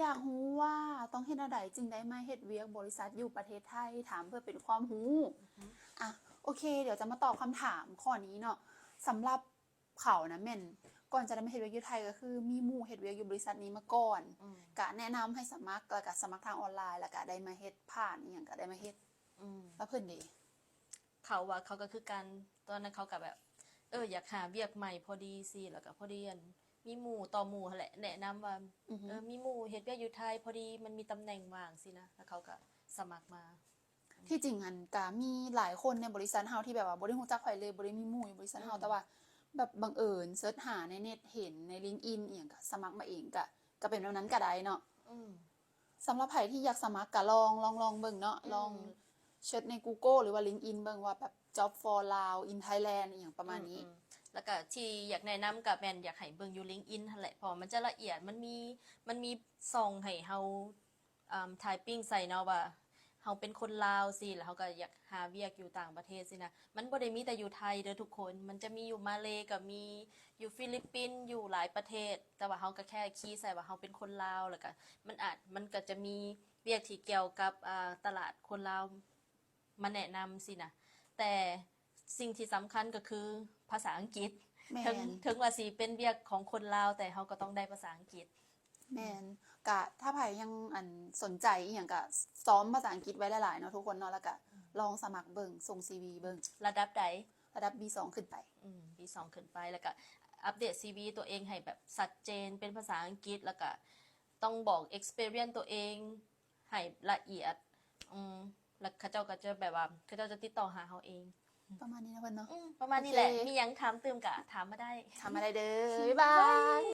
ຢາກຮູ້ວ່າຕ້ອງເຮັດແນວໃດຈຶ່ງໄດ້ມາເຮັດວຽກບໍລິສັດຢູ່ປະເທດໄທ? ຖາມເພື່ອເປັນຄວາມຮູ້. ອືມ ອ່ະ ໂອເຄ ດຽວຈະມາຕອບຄຳຖາມຂໍ້ນີ້ເນາະ. ສຳລັບເຂົານະແມ່ນ ກ່ອນຈະໄດ້ມາເຮັດວຽກຢູ່ໄທ ກໍຄືມີໝູ່ເຮັດວຽກຢູ່ບໍລິສັດນີ້ມາກ່ອນ ອືມ ກະແນະນຳໃຫ້ສະໝັກ ແລ້ວກະສະໝັກທາງອອນລາຍ ແລ້ວກະໄດ້ມາເຮັດ ຜ່ານອີ່ຫຍັງກະໄດ້ມາເຮັດ ອືມ ແລ້ວເພິ່ນເດ? ເຂົາວ່າເຂົາກໍຄືກັນ ຕອນນັ້ນເຂົາກໍແບບ ເອີ ຢາກຫາວຽກໃໝ່ພໍດີຊີ້ ແລ້ວກໍພໍດີອັນມີໝູ່ຕໍ່ໝູ່ຫັ້ນແຫຼະ ແນະນຳວ່າ ອືຮຶ ເອີ ມີໝູ່ເຮັດວຽກຢູ່ໄທ ພໍດີມັນມີຕຳແໜ່ງວ່າງຊີ້ນະ ແລ້ວເຂົາກໍສະໝັກມາ. ທີ່ຈິງຫັ້ນກະມີຫຼາຍຄົນໃນບໍລິສັດເຮົາທີ່ແບບວ່າບໍ່ໄດ້ຮູ້ຈັກໃຜເລີຍ ບໍ່ໄດ້ມີໝູ່ຢູ່ບໍລິສັດເຮົາ ອືມ ແຕ່ວ່າແບບບັງເອີນເສີດຫາໃນເນັດເຫັນໃນ LinkedIn ອີ່ຫຍັງ ກະສະໝັກມາເອງ ກະ ກະເປັນແບບນັ້ນກະໄດ້ເນາະ. ອືມ ສຳລັບໃຜທີ່ຢາກສະໝັກກະລອງ ລອງ ລອງເບິ່ງເນາະ ອືມ ລອງເສີດໃນ Google ຫຼືວ່າ LinkedIn ເບິ່ງວ່າແບບ Job for Lao in Thailand ອີ່ຫຍັງປະມານນີ້. ອືມ ອືມ ແລ້ວກະທີ່ຢາກແນະນຳກະແມ່ນຢາກໃຫ້ເບິ່ງຢູ່ LinkedIn ຫັ້ນແຫຼະ ເພາະວ່າມັນຈະລະອຽດ ມັນມີ ມັນມີຊ່ອງໃຫ້ເຮົາ ອ່າ typing ໃສ່ເນາະວ່າເຮົາເປັນຄົນລາວຊີ້ ແລ້ວເຮົາກໍຢາກຫາວຽກຢູ່ຕ່າງປະເທດຊີ້ນະ. ມັນບໍ່ໄດ້ມີແຕ່ຢູ່ໄທເດີທຸກຄົນ ມັນຈະມີຢູ່ມາເລກໍມີ ຢູ່ຟີລິບປິນ ຢູ່ຫຼາຍປະເທດ ແຕ່ວ່າເຮົາກໍແຄ່ຄີໃສ່ວ່າເຮົາເປັນຄົນລາວ ແລ້ວກໍມັນອາດ ມັນກໍຈະມີວຽກທີ່ກ່ຽວກັບ ອ່າ ຕະຫຼາດຄົນລາວມາແນະນຳຊີ້ນະ. ແຕ່ສິ່ງທີ່ສຳຄັນກໍຄືພາສາອັງກິດ ແມ່ນ ເຖິງ ເຖິງວ່າຊິເປັນວຽກຂອງຄົນລາວ ແຕ່ເຮົາກໍຕ້ອງໄດ້ພາສາອັງກິດ. ແມ່ນ ກະຖ້າໃຜຍັງ ອັນ ສົນໃຈອີ່ຫຍັງກະຊ້ອມພາສາອັງກິດໄວ້ຫຼາຍໆເນາະທຸກຄົນເນາະ ແລ້ວກະ ອືມ ລອງສະໝັກເບິ່ງ ສົ່ງ ຊີວີ ເບິ່ງ. ລະດັບໃດ? ລະດັບ ບີສອງ ຂຶ້ນໄປ. ອືມ ບີສອງ ຂຶ້ນໄປ ແລ້ວກະອັບເດດ ຊີວີ ຕົວເອງໃຫ້ແບບຊັດເຈນ ເປັນພາສາອັງກິດ ແລ້ວກະຕ້ອງບອກ experience ຕົວເອງໃຫ້ລະອຽດ ອືມ ແລ້ວເຂົາເຈົ້າກໍຈະແບບວ່າ ເຂົາເຈົ້າຈະຕິດຕໍ່ຫາເຮົາເອງ. ປະມານນີ້ນະເພິ່ນເນາະ. ອືມ ປະມານນີ້ແຫຼະ. ໂອເຄ ມີຫຍັງຖາມຕື່ມກະຖາມມາໄດ້ ຖາມມາໄດ້ເດີ. ບາຍບາຍ.